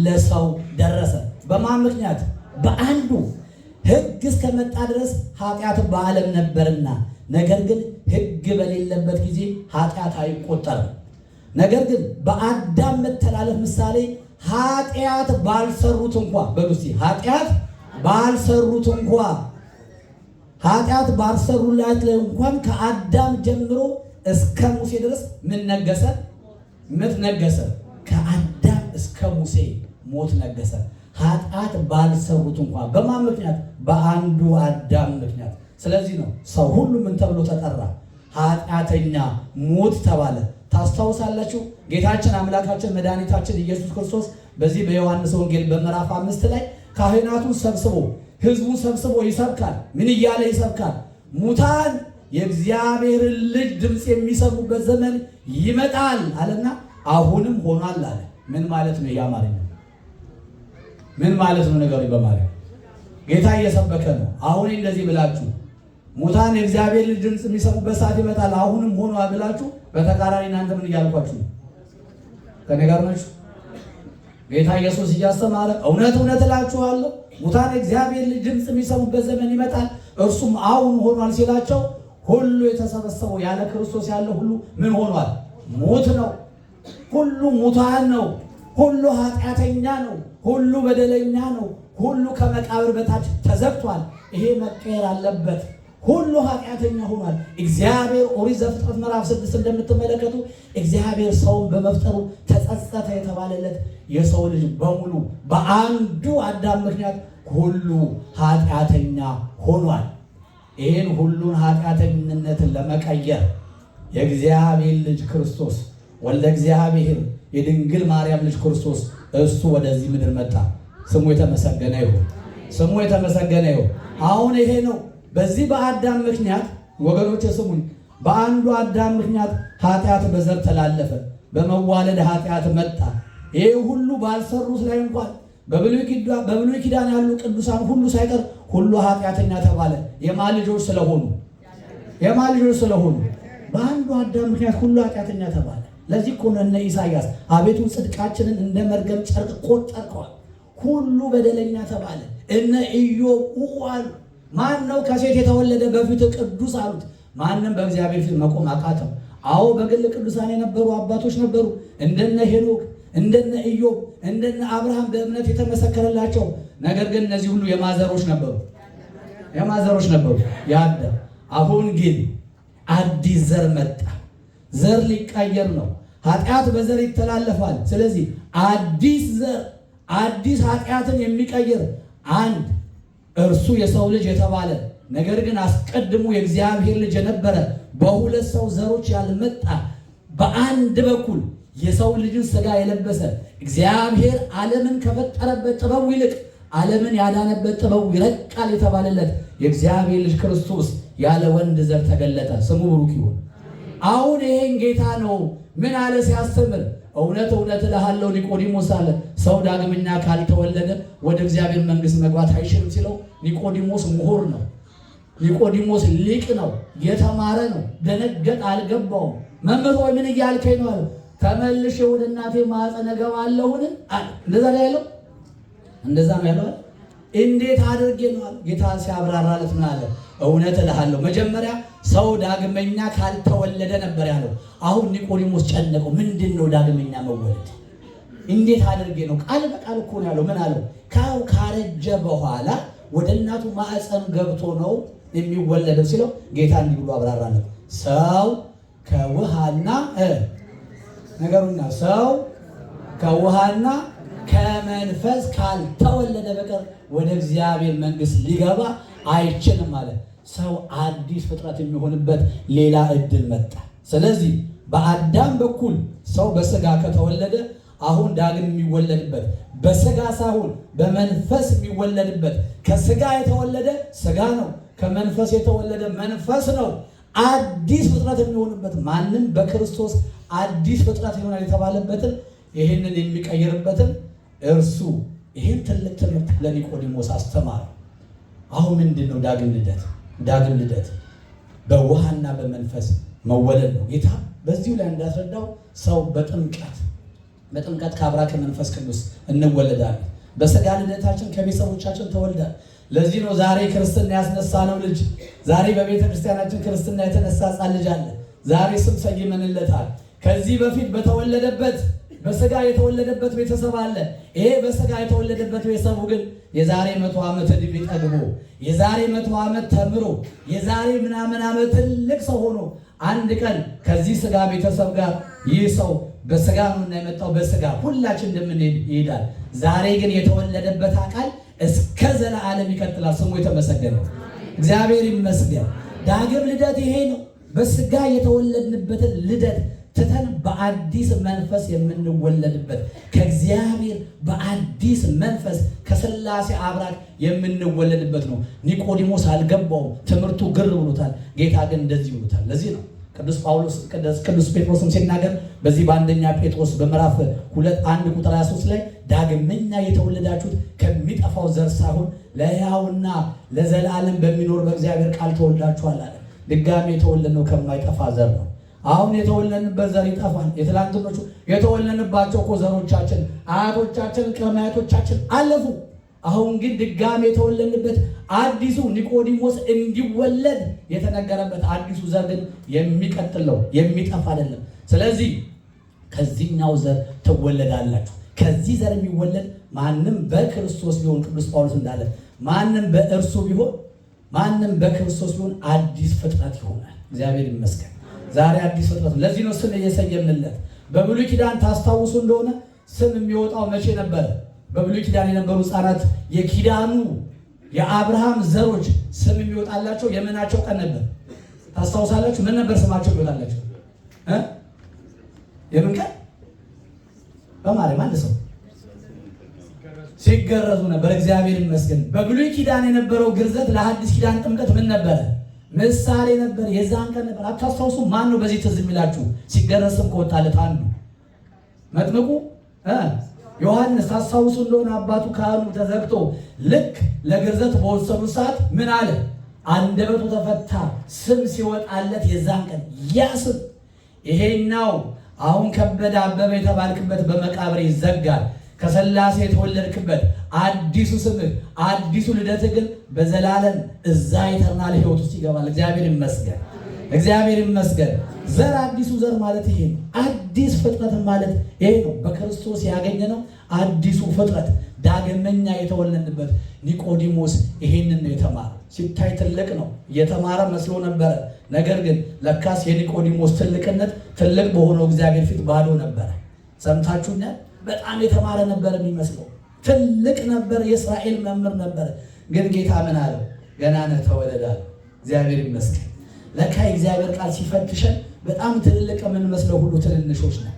ለሰው ደረሰ። በማን ምክንያት? በአንዱ። ሕግ እስከመጣ ድረስ ኃጢአት በዓለም ነበርና፣ ነገር ግን ሕግ በሌለበት ጊዜ ኃጢአት አይቆጠርም። ነገር ግን በአዳም መተላለፍ ምሳሌ ኃጢአት ባልሰሩት እንኳ በሉ እስቲ ኃጢአት ባልሰሩት እንኳ ኃጢአት ባልሰሩላት ላይ እንኳን ከአዳም ጀምሮ እስከ ሙሴ ድረስ ምን ነገሰ? ሞት ነገሰ። ከአዳም እስከ ሙሴ ሞት ነገሰ። ኃጢአት ባልሰሩት እንኳን በማን ምክንያት? በአንዱ አዳም ምክንያት። ስለዚህ ነው ሰው ሁሉ ምን ተብሎ ተጠራ? ኃጢአተኛ ሞት ተባለ። ታስታውሳላችሁ? ጌታችን አምላካችን መድኃኒታችን ኢየሱስ ክርስቶስ በዚህ በዮሐንስ ወንጌል በምዕራፍ 5 ላይ ካህናቱን ሰብስቦ ሕዝቡን ሰብስቦ ይሰብካል። ምን እያለ ይሰብካል? ሙታን የእግዚአብሔርን ልጅ ድምፅ የሚሰሙበት ዘመን ይመጣል አለና አሁንም ሆኗል አለ። ምን ማለት ነው? የአማርኛ ምን ማለት ነው? ነገሩ በማርያም ጌታ እየሰበከ ነው። አሁን እንደዚህ ብላችሁ ሙታን የእግዚአብሔር ልጅ ድምፅ የሚሰሙበት ሰዓት ይመጣል አሁንም ሆኗል ብላችሁ በተቃራኒ እናንተ ምን እያልኳችሁ ነው? ከኔ ጋር ናችሁ? ጌታ ኢየሱስ እያስተማረ እውነት እውነት እላችኋለሁ ሙታን የእግዚአብሔር ልጅ ድምፅ የሚሰሙበት ዘመን ይመጣል እርሱም አሁን ሆኗል ሲላቸው ሁሉ የተሰበሰበው ያለ ክርስቶስ ያለ ሁሉ ምን ሆኗል? ሞት ነው። ሁሉ ሙታን ነው። ሁሉ ኃጢአተኛ ነው። ሁሉ በደለኛ ነው። ሁሉ ከመቃብር በታች ተዘግቷል። ይሄ መቀየር አለበት። ሁሉ ኃጢአተኛ ሆኗል። እግዚአብሔር ኦሪት ዘፍጥረት ምዕራፍ 6 እንደምትመለከቱ እግዚአብሔር ሰውን በመፍጠሩ ተጸጸተ የተባለለት የሰው ልጅ በሙሉ በአንዱ አዳም ምክንያት ሁሉ ኃጢአተኛ ሆኗል። ይህን ሁሉን ኃጢአተኝነትን ለመቀየር የእግዚአብሔር ልጅ ክርስቶስ ወልደ እግዚአብሔር የድንግል ማርያም ልጅ ክርስቶስ እሱ ወደዚህ ምድር መጣ። ስሙ የተመሰገነ ይሁን። ስሙ የተመሰገነ ይሁን። አሁን ይሄ ነው። በዚህ በአዳም ምክንያት ወገኖች ስሙኝ፣ በአንዱ አዳም ምክንያት ኃጢአት በዘር ተላለፈ፣ በመዋለድ ኃጢአት መጣ። ይሄ ሁሉ ባልሰሩት ላይ እንኳን በብሉይ ኪዳን ያሉ ቅዱሳን ሁሉ ሳይቀር ሁሉ ኃጢአተኛ ተባለ። የማን ልጆች ስለሆኑ? የማን ልጆች ስለሆኑ? በአንዱ አዳም ምክንያት ሁሉ ኃጢአተኛ ተባለ። ለዚህ እኮ ነው እነ ኢሳያስ አቤቱ ጽድቃችንን እንደ መርገም ጨርቅ ቆጠርከዋል፣ ሁሉ በደለኛ ተባለ። እነ ኢዮብ አሉ። ማን ነው ከሴት የተወለደ በፊት ቅዱስ አሉት። ማንም በእግዚአብሔር ፊት መቆም አቃተው። አዎ በግል ቅዱሳን የነበሩ አባቶች ነበሩ፣ እንደነ ሄኖክ፣ እንደነ ኢዮብ፣ እንደነ አብርሃም በእምነት የተመሰከረላቸው። ነገር ግን እነዚህ ሁሉ የማዘሮች ነበሩ፣ የማዘሮች ነበሩ የአዳም። አሁን ግን አዲስ ዘር መጣ። ዘር ሊቀየር ነው። ኃጢአት በዘር ይተላለፋል። ስለዚህ አዲስ ዘር፣ አዲስ ኃጢአትን የሚቀይር አንድ እርሱ የሰው ልጅ የተባለ ነገር ግን አስቀድሞ የእግዚአብሔር ልጅ የነበረ በሁለት ሰው ዘሮች ያልመጣ በአንድ በኩል የሰው ልጅን ሥጋ የለበሰ እግዚአብሔር ዓለምን ከፈጠረበት ጥበቡ ይልቅ ዓለምን ያዳነበት ጥበቡ ይረቃል የተባለለት የእግዚአብሔር ልጅ ክርስቶስ ያለ ወንድ ዘር ተገለጠ። ስሙ ብሩክ ይሁን። አሁን ይሄን ጌታ ነው ምን አለ ሲያስተምር? እውነት እውነት እልሃለሁ ኒቆዲሞስ አለ፣ ሰው ዳግመኛ ካልተወለደ ወደ እግዚአብሔር መንግሥት መግባት አይችልም ሲለው፣ ኒቆዲሞስ ምሁር ነው። ኒቆዲሞስ ሊቅ ነው፣ የተማረ ነው። ደነገጠ፣ አልገባውም። መምህር ሆይ ምን እያልከኝ ነው አለ። ተመልሼ ወደ እናቴ ማኅፀን እገባለሁን አለ። እንደዛ ነው ያለው፣ እንደዛ ነው ያለው። እንዴት አድርጌ ነው አለ። ጌታ ሲያብራራለት ምን አለ? እውነት እልሃለሁ መጀመሪያ ሰው ዳግመኛ ካልተወለደ ነበር ያለው። አሁን ኒቆዲሞስ ጨነቀው። ምንድን ነው ዳግመኛ መወለድ? እንዴት አድርጌ ነው? ቃል በቃል እኮ ነው ያለው። ምን አለው? ካረጀ በኋላ ወደ እናቱ ማዕፀን ገብቶ ነው የሚወለደው ሲለው ጌታ እንዲህ ብሎ አብራራለት። ሰው ከውሃና ነገሩና ሰው ከውሃና ከመንፈስ ካልተወለደ በቀር ወደ እግዚአብሔር መንግሥት ሊገባ አይችልም አለ። ሰው አዲስ ፍጥረት የሚሆንበት ሌላ እድል መጣ። ስለዚህ በአዳም በኩል ሰው በስጋ ከተወለደ አሁን ዳግም የሚወለድበት በስጋ ሳይሆን በመንፈስ የሚወለድበት፣ ከስጋ የተወለደ ስጋ ነው፣ ከመንፈስ የተወለደ መንፈስ ነው። አዲስ ፍጥረት የሚሆንበት ማንም በክርስቶስ አዲስ ፍጥረት ይሆናል የተባለበትን ይህንን የሚቀይርበትን እርሱ ይህን ትልቅ ትምህርት ለኒቆዲሞስ አስተማረ። አሁን ምንድን ነው ዳግም ልደት? ዳግም ልደት በውሃና በመንፈስ መወለድ ነው። ጌታ በዚሁ ላይ እንዳስረዳው ሰው በጥምቀት ከአብራከ መንፈስ ቅዱስ እንወለዳለን። በስጋ ልደታችን ከቤተሰቦቻችን ተወልዳል። ለዚህ ነው ዛሬ ክርስትና ያስነሳነው ልጅ፣ ዛሬ በቤተ ክርስቲያናችን ክርስትና የተነሳ ሕፃን ልጅ አለ። ዛሬ ስም ሰይመንለታል። ከዚህ በፊት በተወለደበት በስጋ የተወለደበት ቤተሰብ አለ። ይሄ በስጋ የተወለደበት ቤተሰቡ ግን የዛሬ 100 ዓመት ዕድሜ ጠግቦ፣ የዛሬ 100 ዓመት ተምሮ፣ የዛሬ ምናምን ዓመት ትልቅ ሰው ሆኖ አንድ ቀን ከዚህ ስጋ ቤተሰብ ጋር ይህ ሰው በስጋ ነው የመጣው፣ በስጋ ሁላችን እንደምንሄድ ይሄዳል። ዛሬ ግን የተወለደበት አካል እስከ ዘላለም ይቀጥላል። ስሙ የተመሰገነ እግዚአብሔር ይመስገን። ዳግም ልደት ይሄ ነው። በስጋ የተወለድንበትን ልደት ትተን በአዲስ መንፈስ የምንወለድበት፣ ከእግዚአብሔር በአዲስ መንፈስ ከሥላሴ አብራክ የምንወለድበት ነው። ኒቆዲሞስ አልገባውም፣ ትምህርቱ ግር ብሎታል። ጌታ ግን እንደዚህ ብሎታል። ለዚህ ነው ቅዱስ ጳውሎስ፣ ቅዱስ ጴጥሮስም ሲናገር በዚህ በአንደኛ ጴጥሮስ በምዕራፍ 2 1 ቁጥር 23 ላይ ዳግመኛ የተወለዳችሁት ከሚጠፋው ዘር ሳይሆን ለሕያውና ለዘላለም በሚኖር በእግዚአብሔር ቃል ተወልዳችኋል አለ። ድጋሜ የተወለድነው ከማይጠፋ ዘር ነው። አሁን የተወለድንበት ዘር ይጠፋል። የትላንትኖቹ የተወለድንባቸው እኮ ዘሮቻችን፣ አያቶቻችን፣ ቅድመ አያቶቻችን አለፉ። አሁን ግን ድጋሜ የተወለድንበት አዲሱ፣ ኒቆዲሞስ እንዲወለድ የተነገረበት አዲሱ ዘር ግን የሚቀጥል ነው፣ የሚጠፋ አይደለም። ስለዚህ ከዚህኛው ዘር ትወለዳላችሁ። ከዚህ ዘር የሚወለድ ማንም በክርስቶስ ቢሆን፣ ቅዱስ ጳውሎስ እንዳለ፣ ማንም በእርሱ ቢሆን፣ ማንም በክርስቶስ ቢሆን አዲስ ፍጥረት ይሆናል። እግዚአብሔር ይመስገን። ዛሬ አዲስ ፍጥረት ነው። ለዚህ ነው ስም እየሰየምንለት። በብሉይ ኪዳን ታስታውሱ እንደሆነ ስም የሚወጣው መቼ ነበረ? በብሉይ ኪዳን የነበሩ ሕፃናት፣ የኪዳኑ የአብርሃም ዘሮች ስም የሚወጣላቸው የምናቸው ቀን ነበር? ታስታውሳላችሁ? ምን ነበር ስማቸው የሚወጣላቸው? የምን ቀን? በማርያም አንድ ሰው ሲገረዙ ነበር። እግዚአብሔር ይመስገን። በብሉይ ኪዳን የነበረው ግርዘት ለሐዲስ ኪዳን ጥምቀት ምን ነበረ? ምሳሌ ነበር። የዛን ቀን ነበር። አታስታውሱ? ማን ነው በዚህ ትዝ የሚላችሁ? ሲገረዝ ስም ከወጣለት አንዱ መጥምቁ ዮሐንስ። ታስታውሱ እንደሆነ አባቱ ካህኑ ተዘግቶ ልክ ለግርዘት በወሰኑ ሰዓት ምን አለ? አንደበቱ ተፈታ። ስም ሲወጣለት የዛን ቀን ያ ስም ይሄኛው አሁን ከበደ አበበ የተባልክበት በመቃብር ይዘጋል። ከሥላሴ የተወለድክበት አዲሱ ስምህ፣ አዲሱ ልደትህ ግን በዘላለም እዛ eternal ሕይወት ውስጥ ይገባል። እግዚአብሔር ይመስገን። እግዚአብሔር ይመስገን። ዘር፣ አዲሱ ዘር ማለት ይሄ ነው። አዲስ ፍጥረት ማለት ይሄ ነው። በክርስቶስ ያገኘነው አዲሱ ፍጥረት፣ ዳግመኛ የተወለድንበት። ኒቆዲሞስ ይሄንን ነው የተማረው። ሲታይ ትልቅ ነው፣ የተማረ መስሎ ነበረ። ነገር ግን ለካስ የኒቆዲሞስ ትልቅነት ትልቅ በሆነው እግዚአብሔር ፊት ባዶ ነበረ። ሰምታችሁኛል? በጣም የተማረ ነበር የሚመስለው፣ ትልቅ ነበር፣ የእስራኤል መምህር ነበር። ግን ጌታ ምን አለው? ገና ነህ፣ ተወለድ አለው። እግዚአብሔር ይመስገን። ለካ የእግዚአብሔር ቃል ሲፈትሸን በጣም ትልልቅ የምንመስለው ሁሉ ትንንሾች ነን።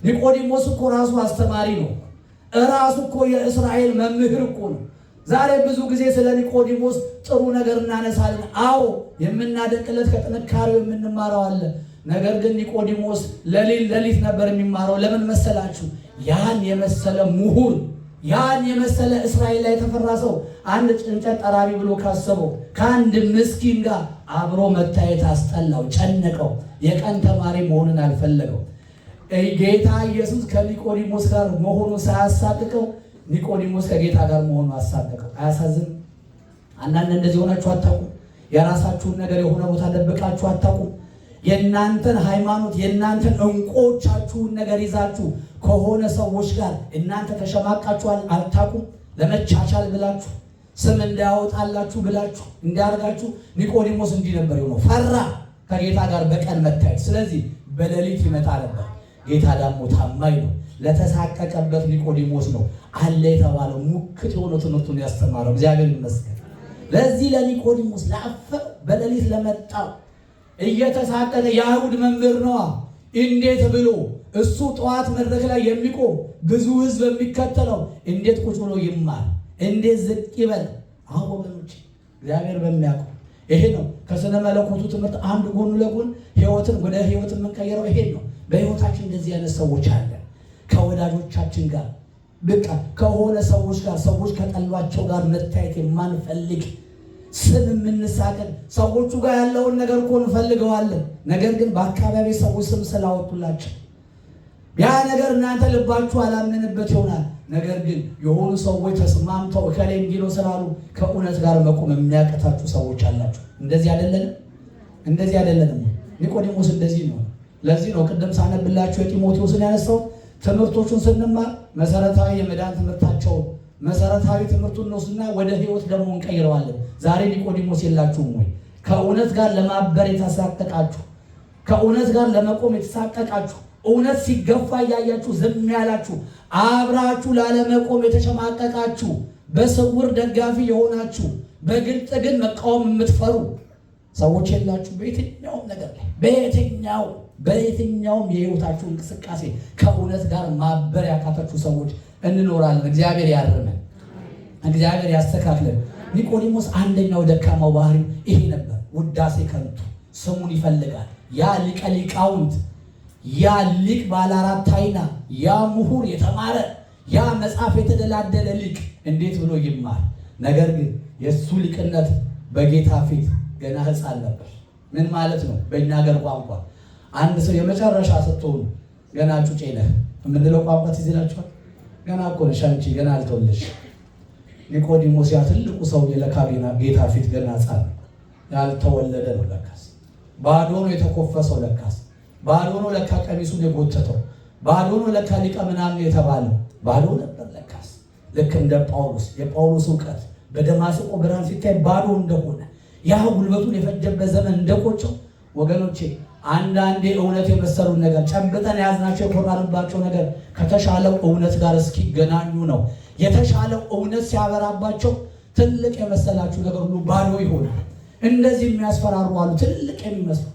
ኒቆዲሞስ እኮ ራሱ አስተማሪ ነው። እራሱ እኮ የእስራኤል መምህር እኮ ነው። ዛሬ ብዙ ጊዜ ስለ ኒቆዲሞስ ጥሩ ነገር እናነሳለን። አዎ፣ የምናደንቅለት ከጥንካሬው የምንማረው አለ። ነገር ግን ኒቆዲሞስ ሌሊት ሌሊት ነበር የሚማረው። ለምን መሰላችሁ? ያን የመሰለ ምሁር፣ ያን የመሰለ እስራኤል ላይ የተፈራ ሰው አንድ እንጨት ጠራቢ ብሎ ካሰበው ከአንድ ምስኪን ጋር አብሮ መታየት አስጠላው፣ ጨነቀው። የቀን ተማሪ መሆንን አልፈለገው። ጌታ ኢየሱስ ከኒቆዲሞስ ጋር መሆኑ ሳያሳቅቀው ኒቆዲሞስ ከጌታ ጋር መሆኑ አሳቀቀው። አያሳዝንም? አንዳንድ እንደዚህ ሆናችሁ አታውቁም? የራሳችሁን ነገር የሆነ ቦታ ደብቃችሁ አታውቁም? የእናንተን ሃይማኖት፣ የእናንተን እንቆቻችሁን ነገር ይዛችሁ ከሆነ ሰዎች ጋር እናንተ ተሸማቃችኋል አታውቁም? ለመቻቻል ብላችሁ፣ ስም እንዳያወጣላችሁ ብላችሁ እንዲያደርጋችሁ። ኒቆዲሞስ እንዲህ ነበር የሆነው። ፈራ ከጌታ ጋር በቀን መታየት። ስለዚህ በሌሊት ይመጣ ነበር። ጌታ ደግሞ ታማኝ ነው። ለተሳቀቀበት ኒቆዲሞስ ነው አለ የተባለው ሙክት የሆነው ትምህርቱን ያስተማረው። እግዚአብሔር ይመስገን። ለዚህ ለኒቆዲሞስ ለአፈር በሌሊት ለመጣው እየተሳቀቀ፣ የአይሁድ መምህር ነዋ። እንዴት ብሎ እሱ ጠዋት መድረክ ላይ የሚቆም፣ ብዙ ሕዝብ የሚከተለው እንዴት ቁጭ ብሎ ይማር? እንዴት ዝቅ ይበል? አሁን ወገኖች፣ እግዚአብሔር በሚያውቀው ይሄ ነው። ከስነ መለኮቱ ትምህርት አንድ ጎኑ ለጎን ህይወትን ወደ ህይወት የምንቀይረው ይሄ ነው። በህይወታችን እንደዚህ አይነት ሰዎች አለ። ከወዳጆቻችን ጋር፣ በቃ ከሆነ ሰዎች ጋር፣ ሰዎች ከጠሏቸው ጋር መታየት የማንፈልግ፣ ስም የምንሳቀቅ፣ ሰዎቹ ጋር ያለውን ነገር እኮ እንፈልገዋለን። ነገር ግን በአካባቢ ሰዎች ስም ስላወጡላቸው ያ ነገር እናንተ ልባችሁ አላመንበት ይሆናል። ነገር ግን የሆኑ ሰዎች ተስማምተው እከሌ እንዲህ ነው ስላሉ ከእውነት ጋር መቆም የሚያቅታችሁ ሰዎች አላችሁ። እንደዚህ አይደለንም? እንደዚህ አይደለንም? ኒቆዲሞስ እንደዚህ ነው። ለዚህ ነው ቅድም ሳነብላችሁ የጢሞቴዎስን ያነሳው። ትምህርቶቹን ስንማር መሰረታዊ የመዳን ትምህርታቸውን መሰረታዊ ትምህርቱን እንወስድና ወደ ህይወት ደግሞ እንቀይረዋለን። ዛሬ ኒቆዲሞስ የላችሁም ወይ? ከእውነት ጋር ለማበር የተሳቀቃችሁ፣ ከእውነት ጋር ለመቆም የተሳቀቃችሁ፣ እውነት ሲገፋ እያያችሁ ዝም ያላችሁ፣ አብራችሁ ላለመቆም የተሸማቀቃችሁ፣ በስውር ደጋፊ የሆናችሁ፣ በግልጽ ግን መቃወም የምትፈሩ ሰዎች የላችሁ? በየትኛውም ነገር ላይ በየትኛውም የህይወታችሁ እንቅስቃሴ ከእውነት ጋር ማበር ያቃታችሁ ሰዎች እንኖራለን። እግዚአብሔር ያርመን፣ እግዚአብሔር ያስተካክለን። ኒቆዲሞስ አንደኛው ደካማው ባህሪው ይሄ ነበር። ውዳሴ ከንቱ ስሙን ይፈልጋል። ያ ሊቀ ሊቃውንት፣ ያ ሊቅ ባለ አራት አይና፣ ያ ምሁር የተማረ፣ ያ መጽሐፍ የተደላደለ ሊቅ እንዴት ብሎ ይማር? ነገር ግን የእሱ ሊቅነት በጌታ ፊት ገና ሕፃን ነበር። ምን ማለት ነው? በእኛ ሀገር ቋንቋ አንድ ሰው የመጨረሻ ስትሆኑ ገና ጩጬ ነህ የምንለው ቋንቋ ትዝ ይላችኋል? ገና እኮ ነሽ አንቺ፣ ገና አልተወለድሽ። ኒቆዲሞስ ያ ትልቁ ሰው ለካ ጌታ ፊት ገና ሕፃን ያልተወለደ ነው ለካስ። ባዶ ነው የተኮፈሰው ለካስ። ባዶ ነው ለካ ቀሚሱን የጎተተው። ባዶ ነው ለካ ሊቀ ምናምን የተባለው ባዶ ነበር ለካስ። ልክ እንደ ጳውሎስ፣ የጳውሎስ እውቀት በደማስቆ ብርሃን ሲታይ ባዶ እንደሆነ፣ ያ ጉልበቱን የፈጀበት ዘመን እንደቆጨው፣ ወገኖቼ አንዳንዴ እውነት የመሰሉን ነገር፣ ጨብጠን የያዝናቸው የኮራንባቸው ነገር ከተሻለው እውነት ጋር እስኪገናኙ ነው። የተሻለው እውነት ሲያበራባቸው ትልቅ የመሰላችሁ ነገር ሁሉ ባዶ ይሆናል። እንደዚህ የሚያስፈራሩ አሉ። ትልቅ የሚመስሉ፣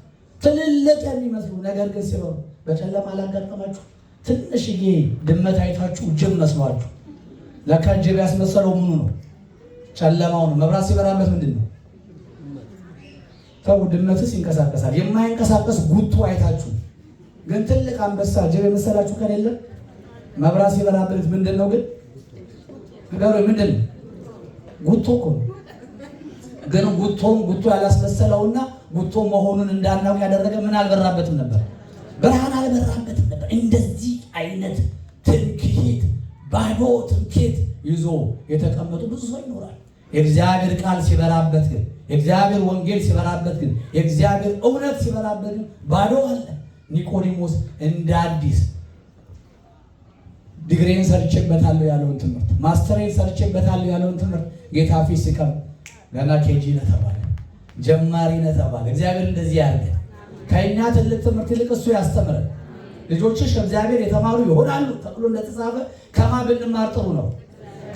ትልልቅ የሚመስሉ ነገር ግን ሲበሩ በጨለማ አላጋጠማችሁ? ትንሽዬ ድመት አይታችሁ ጅብ መስሏችሁ፣ ለካ ጅብ ያስመሰለው ምኑ ነው? ጨለማው ነው። መብራት ሲበራበት ምንድን ነው? ተው፣ ድመትስ ይንቀሳቀሳል። የማይንቀሳቀስ ጉቶ አይታችሁ ግን ትልቅ አንበሳ ጅብ የመሰላችሁ ቀን የለም? መብራት ሲበራበት ምንድን ነው ግን? ንገሩኝ፣ ምንድን ነው? ጉቶ እኮ ነው። ግን ጉቶን ጉቶ ያላስመሰለውና ጉቶ መሆኑን እንዳናውቅ ያደረገ ምን አልበራበትም ነበር? ብርሃን አልበራበትም ነበር። እንደዚህ አይነት ትምክህት፣ ባዶ ትምክህት ይዞ የተቀመጡ ብዙ ሰው ይኖራል። የእግዚአብሔር ቃል ሲበራበት ግን፣ የእግዚአብሔር ወንጌል ሲበራበት ግን፣ የእግዚአብሔር እውነት ሲበራበት ግን ባዶ አለ። ኒቆዲሞስ እንደ አዲስ ዲግሪን ሰርቼበታለሁ ያለውን ትምህርት፣ ማስተሬን ሰርቼበታለሁ ያለውን ትምህርት ጌታ ፊት ሲቀርብ ገና KG ነህ ተባለ፣ ጀማሪ ነህ ተባለ። እግዚአብሔር እንደዚህ ያድርገን። ከእኛ ትልቅ ትምህርት ይልቅ እሱ ያስተምረን። ልጆችሽ ከእግዚአብሔር የተማሩ ይሆናሉ ተብሎ እንደተጻፈ ከማ ብንማር ጥሩ ነው?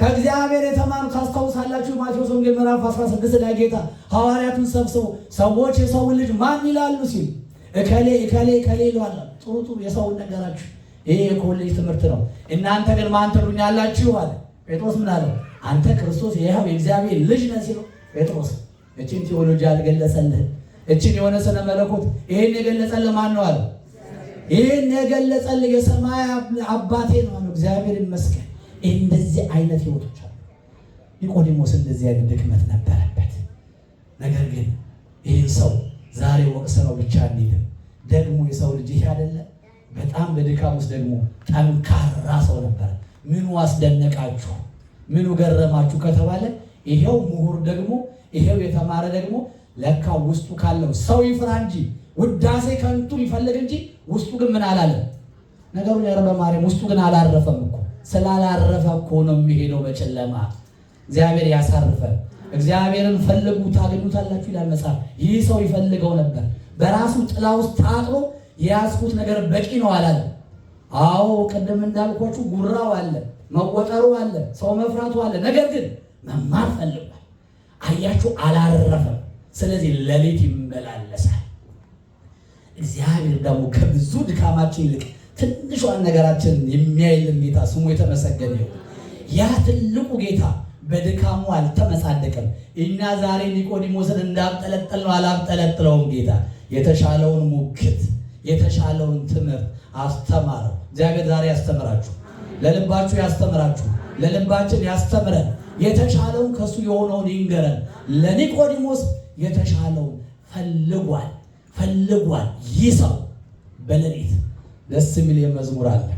ከእግዚአብሔር የተማሩ። ታስታውሳላችሁ፣ ማቴዎስ ወንጌል ምዕራፍ 16 ላይ ጌታ ሐዋርያቱን ሰብስቦ ሰዎች የሰውን ልጅ ማን ይላሉ ሲል እከሌ እከሌ እከሌ ይለዋል። ጥሩ ጥሩ የሰውን ነገራችሁ፣ ይሄ የኮሌጅ ትምህርት ነው። እናንተ ግን ማን ትሉኛላችሁ አለ። ጴጥሮስ ምን አለ? አንተ ክርስቶስ የሕያው የእግዚአብሔር ልጅ ነህ ሲለው፣ ጴጥሮስ እችን ቴዎሎጂ አልገለጸልህም። እችን የሆነ ስነ መለኮት ይሄን የገለጸልህ ማን ነው አለ። ይህን የገለጸልህ የሰማይ አባቴ ነው አለው። እግዚአብሔር ይመስገን። እንደዚህ አይነት ህይወቶች አሉ። ኒቆዲሞስ እንደዚህ አይነት ድክመት ነበረበት። ነገር ግን ይህን ሰው ዛሬ ወቅሰነው ብቻ አንሄድም። ደግሞ የሰው ልጅ ይሄ አይደለ? በጣም በድካም ውስጥ ደግሞ ጠንካራ ሰው ነበር። ምኑ አስደነቃችሁ? ምኑ ገረማችሁ ከተባለ ይሄው ምሁር ደግሞ፣ ይሄው የተማረ ደግሞ ለካ ውስጡ ካለው ሰው ይፍራ እንጂ፣ ውዳሴ ከንቱ ይፈልግ እንጂ ውስጡ ግን ምን አላለም? ነገሩን ያረ በማርያም ውስጡ ግን አላረፈም እኮ። ስላላረፈ እኮ ነው የሚሄደው በጨለማ። እግዚአብሔር ያሳርፈን። እግዚአብሔርን ፈልጉ ታገኙታላችሁ ይላል መጽሐፍ። ይህ ሰው ይፈልገው ነበር። በራሱ ጥላ ውስጥ ታጥሮ የያዝኩት ነገር በቂ ነው አላለም። አዎ፣ ቅድም እንዳልኳችሁ ጉራው አለ፣ መወጠሩ አለ፣ ሰው መፍራቱ አለ። ነገር ግን መማር ፈልጓል። አያችሁ፣ አላረፈም። ስለዚህ ሌሊት ይመላለሳል። እግዚአብሔር ደግሞ ከብዙ ድካማችን ይልቅ ትንሿን ነገራችንን የሚያይልን ጌታ ስሙ የተመሰገነ ይሁን። ያ ትልቁ ጌታ በድካሙ አልተመጻደቀም። እኛ ዛሬ ኒቆዲሞስን እንዳብጠለጠልነው አላብጠለጥለውም። ጌታ የተሻለውን ሙግት፣ የተሻለውን ትምህርት አስተማረው። እግዚአብሔር ዛሬ ያስተምራችሁ፣ ለልባችሁ ያስተምራችሁ፣ ለልባችን ያስተምረን። የተሻለውን ከሱ የሆነውን ይንገረን። ለኒቆዲሞስ የተሻለውን ፈልጓል፣ ፈልጓል። ይህ ሰው በሌሊት ደስ የሚል የመዝሙር አለ።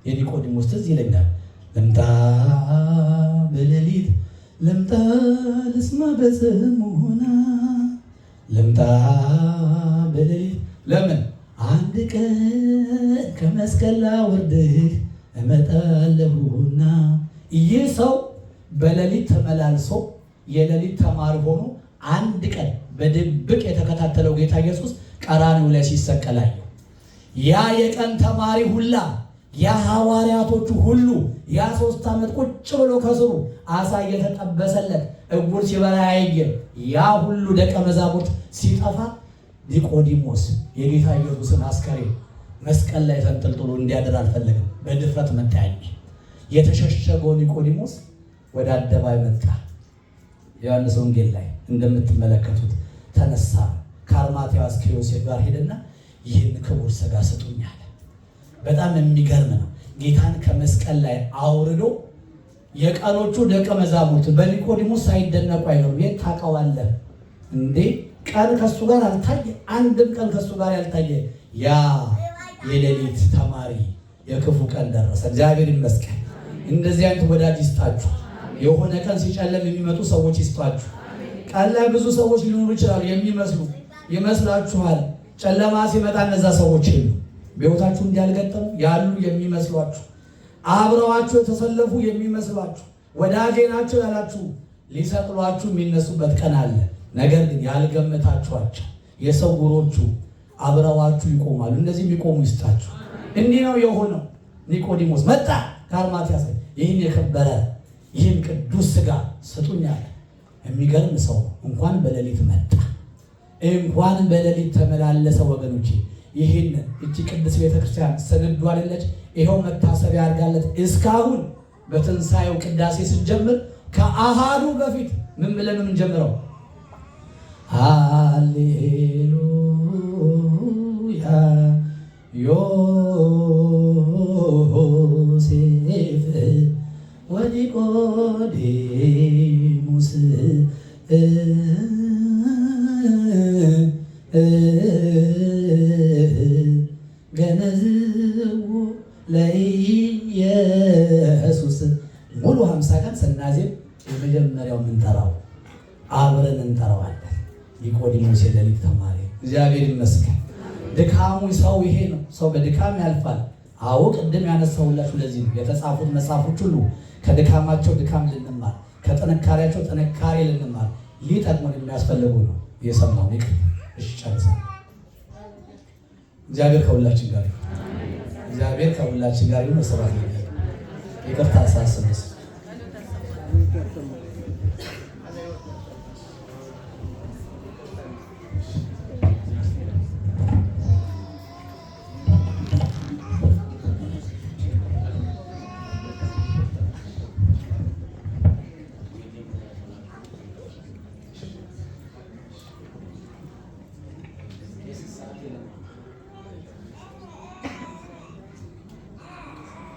የኒቆዲሞስ ትዝ ይለኛል። ልምጣ በሌሊት፣ ልምጣ ልስማ በጽሞና፣ ልምጣ በሌሊት፣ ለምን አንድ ቀን ከመስቀል ላወርድህ እመጣለሁና። ይህ ሰው በሌሊት ተመላልሶ የሌሊት ተማሪ ሆኖ አንድ ቀን በድብቅ የተከታተለው ጌታ ኢየሱስ ቀራንዮ ላይ ሲሰቀል አየው። ያ የቀን ተማሪ ሁላ፣ ያ ሐዋርያቶቹ ሁሉ፣ ያ 3 ዓመት ቁጭ ብሎ ከስሩ አሳ እየተጠበሰለት እጉር ሲበላ ያየ ያ ሁሉ ደቀ መዛሙርት ሲጠፋ ኒቆዲሞስ የጌታ ኢየሱስን አስከሬን መስቀል ላይ ተንጠልጥሎ እንዲያድር አልፈለገም። በድፍረት መጣ። የተሸሸገው ኒቆዲሞስ ወደ አደባባይ መጣ። ዮሐንስ ወንጌል ላይ እንደምትመለከቱት ተነሳ፣ ከአርማትያስ ከዮሴፍ ጋር ሄደና ይህን ክቡር ሥጋ ስጡኝ አለ። በጣም የሚገርም ነው። ጌታን ከመስቀል ላይ አውርዶ የቀኖቹ ደቀ መዛሙርት በኒቆዲሞስ ሳይደነቁ አይኖሩም። የት ታውቀዋለህ እንዴ? ቀን ከሱ ጋር አልታየ፣ አንድም ቀን ከሱ ጋር ያልታየ ያ የሌሊት ተማሪ የክፉ ቀን ደረሰ። እግዚአብሔር ይመስገን። እንደዚህ አይነት ወዳጅ ይስጣችሁ። የሆነ ቀን ሲጨለም የሚመጡ ሰዎች ይስጧችሁ። ቀን ላይ ብዙ ሰዎች ሊኖሩ ይችላሉ፣ የሚመስሉ ይመስላችኋል። ጨለማ ሲመጣ እነዛ ሰዎች የሉ። በሕይወታችሁ እንዲያልገጠሙ ያሉ የሚመስሏችሁ፣ አብረዋችሁ የተሰለፉ የሚመስሏችሁ፣ ወዳጄ ናቸው ያላችሁ ሊሰቅሏችሁ የሚነሱበት ቀን አለ። ነገር ግን ያልገመታችኋቸው የሰውሮቹ አብረዋችሁ ይቆማሉ። እነዚህ የሚቆሙ ይስጣችሁ። እንዲህ ነው የሆነው። ኒቆዲሞስ መጣ ከአርማትያስ፣ ይህን የከበረ ይህን ቅዱስ ሥጋ ስጡኝ አለ። የሚገርም ሰው እንኳን በሌሊት መጣ፣ እንኳን በሌሊት ተመላለሰ። ወገኖቼ ይህን እቺ ቅድስት ቤተክርስቲያን ስንዱ አይደለች? ይኸው መታሰቢያ አድርጋለት እስካሁን በትንሣኤው ቅዳሴ ስንጀምር ከአሃዱ በፊት ምን ብለን ነው የምንጀምረው? ሃሌሉያ ዮሴፍ ወኒቆዲሞስ ገነዝዎ ለኢየሱስ። ሙሉ 50 ቀን ስናዜም የመጀመሪያው የምንጠራው አብረን እንጠራዋለን። ኒቆዲሞስ የሌሊት ተማሪ፣ እግዚአብሔር ይመስገን። ድካሙ ሰው ይሄ ነው። ሰው በድካም ያልፋል። አዎ ቅድም ያነሳሁላችሁ ለዚህ ነው። የተጻፉት መጽሐፎች ሁሉ ከድካማቸው ድካም ልንማር፣ ከጥንካሬያቸው ጥንካሬ ልንማር ሊጠቅሙን የሚያስፈልጉ ነው። እየሰማሁ ይቅር። እሺ ጨርሰናል። እግዚአብሔር ከሁላችን ጋር ይሁን። እግዚአብሔር ከሁላችን ጋር ይሁን። ስብሐት ለእግዚአብሔር። ይቅርታ ሳስብስ